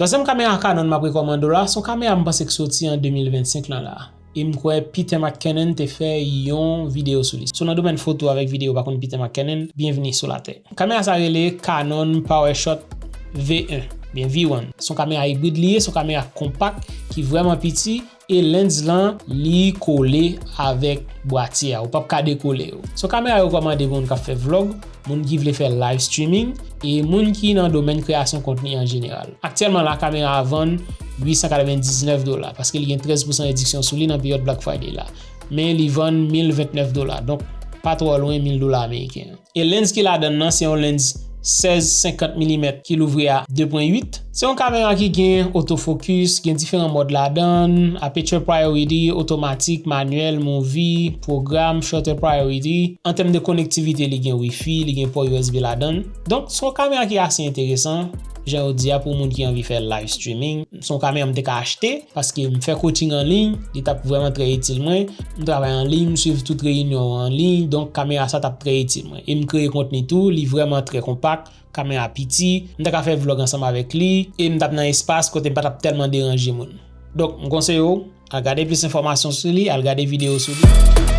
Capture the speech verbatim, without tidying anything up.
Twazyèm kamera Canon m ap rekòmande w la, se yon kamera m panse k soti an de mil vennsenk lan la. E m kwè Peter McKinnon te fè yon videyo sou li. Si w nan domèn foto avèk videyo w pa konn Peter McKinnon, byenvini sou latè. Kamera sa rele Canon PowerShot V en, byen V wan. Se yon kamera ibrid li ye, se yon kamera konpak ki vrèman piti, e lens lan li kole avèk bwatye a, ou p ap ka dekole yo. Se yon kamera yo rekòmande pou moun k ap fè vlog, moun ki vle fè live streaming, e moun ki nan domèn kreyasyon kontni an jeneral. Aktyèlman la, kamera a vann uit san katrevendiznèf dola, paske li gen trèz pousan rediksyon sou li nan peryòd Black Friday la. Men li vann mil ventnèf dola, donk pa twò lwen mil dola ameriken. E lens ki ladan l nan, se yon lens sèz senkant milimèt ki louvri a de pwen uit. Se yon kamera ki gen autofocus, gen diferan mòd ladan l, aperture priority, otomatik, manyèl, movie, pwogram, shutter priority. An tèm de konektivite, li gen wifi, li gen pò U S B ladan l. Donk, se yon kamera ki ase enteresan, jan yo di a, pou moun ki anvi fè live streaming. Se yon kamera m te ka achte, paske m fè coaching an liy, li t ap vrèman trè itil mwen. M travay an liy, m swiv tout reyinyon yo an liy, donk kamera sa t ap trè itil mwen. E m kreye kontni tou, li vrèman trè konpak, kamera piti, m ta ka fè vlog ansanm avèk li, e m t ap nan espas kote m pa t ap tèlman deranje moun. Donk, m konseye w, al gade plis enfòmasyon sou li, al gade videyo sou li.